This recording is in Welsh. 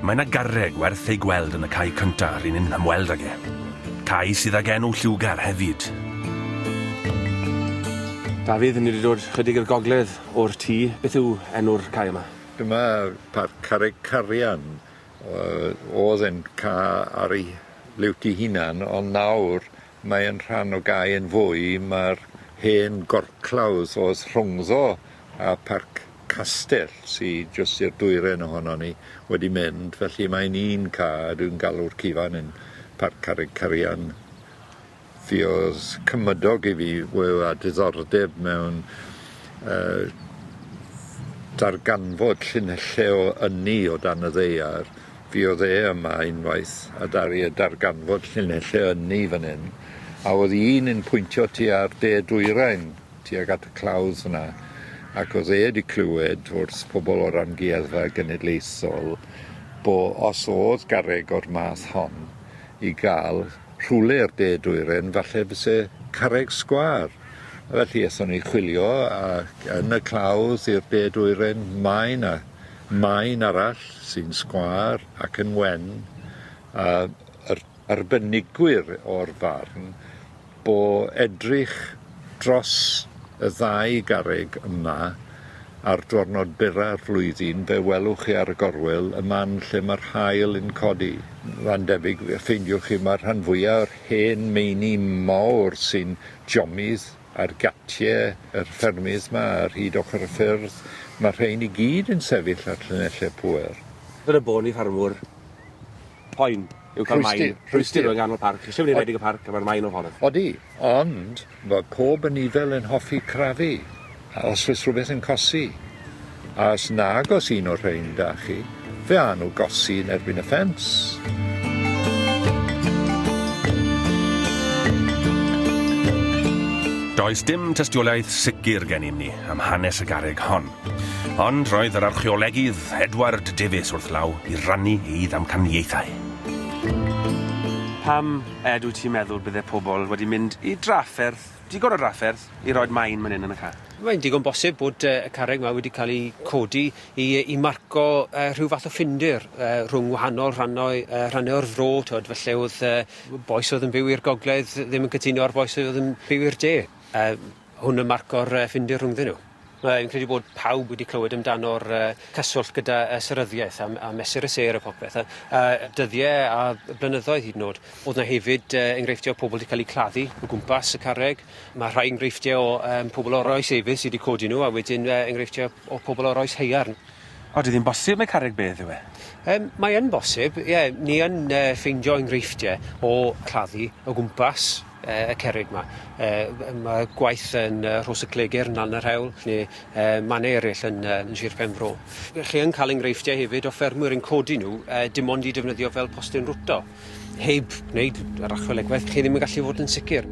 Mae 'na garreg werth ei gweld yn y cae cynta ry'n ni'n ymweld ag e. Cae sydd ag enw lliwgar hefyd. Dafydd, ni wedi dod chydig i'r gogledd o'r tŷ. Beth yw enw'r cae yma? Dyma Parc Carreg Carian. O'dd e'n ca ar ei liwt 'i hunan ond nawr mae e'n rhan o gae yn fwy ma'r hen gorclawdd o'dd rhwngddo a Parc Castell sy jyst i'r dwyren ohonon ni wedi mynd felly mae'n un ca a dwi'n galw'r cyfan yn Parc Carreg Carian. Fi o'dd cymydog i fi wy- â diddordeb mewn yy darganfod llinelle o ynni o dan y ddaear. Fuodd e yma unwaith a daru e darganfod llinelle ynni fan 'yn a o'dd un yn pwyntio tua'r de dwyrain tuag at y clawdd yna ac o'dd e 'di clywed wrth pobol o'r Amgueddfa Genedlaethol bo' os o'dd garreg o'r math hon i ga'l rhywle i'r de dwyren falle byse carreg sgwâr. A felly ethon ni chwilio ac yn y clawdd i'r de dwyren mae 'na maen arall sy'n sgwâr ac yn wen a yr arbenigwyr o'r farn bo' edrych dros y ddau garreg yma ar dwrnod byra'r flwyddyn fe welwch chi ar y gorwel y man lle ma'r haul yn codi. Ma'n debyg fe ffeindiwch chi ma'r rhan fwya o'r hen meini mawr sy'n jomydd ar gatie yr ffermydd 'ma ar hyd ochor y ffyrdd ma' rhein i gyd yn sefyll ar llinelle pŵer. Yn y bôn i ffarmwr poen yw cael maen. Rhwystyr yng nghanol parc. Chi eisiau mynd i redeg y parc a mae'r maen o ffordd. Odi, ond mae pob anifail yn hoffi crafu. A os oes rhywbeth yn cosi, a os nag oes un o'r rhain da chi, fe â nhw gosi yn erbyn y ffens. Does dim tystiolaeth sicr gennym ni am hanes y garreg hon. Ond roedd yr archeolegydd Edward Davies wrth law i rannu ei ddamcaniaethau. Pam, Ed, wyt ti'n meddwl bydde pobl wedi mynd i drafferth, digon o drafferth, i roid maen man 'yn yn y ca? Mae'n digon bosib bod yy y carreg 'ma wedi ca'l 'i codi i i marco yy rhyw fath o ffindir yy rhwng wahanol rhannau yy rhanne o'r fro t'wod falle o'dd yy bois o'dd yn byw i'r gogledd ddim yn cytuno â'r bois oedd yn byw i'r de. Yy hwn yn marco'r yy ffindir rhwngddyn nhw. Mae'n credu bod pawb wedi clywed amdano'r yy cyswllt gyda yy seryddiaeth a m- a mesur y sêr a popeth a a dyddie a blynyddoedd hyd yn o'd. O'dd 'na hefyd yy enghreifftie o pobol 'di ca'l 'u claddu o gwmpas y carreg. Ma' rhai enghreifftie o yym pobol o'r oes efydd sy 'di codi nw a wedyn yy enghreifftie o pobol o'r oes haearn. O 'di ddim bosib mai carreg bedd yw e? Yym mae yn bosib ie ni yn yy ffeindio enghreifftie o claddu o gwmpas yy y cerrig 'ma. Yy ma' gwaith yn yy Rhos y Clegyr yn Lan-yr-hewl ne' yy manne eryll yn yy yn Shir Penfro. Chi yn ca'l enghreifftie hefyd o ffermwyr yn codi nw yy dim ond i defnyddio fel postyn rwto. Heb wneud yr archeolegwaith chi ddim yn gallu fod yn sicir.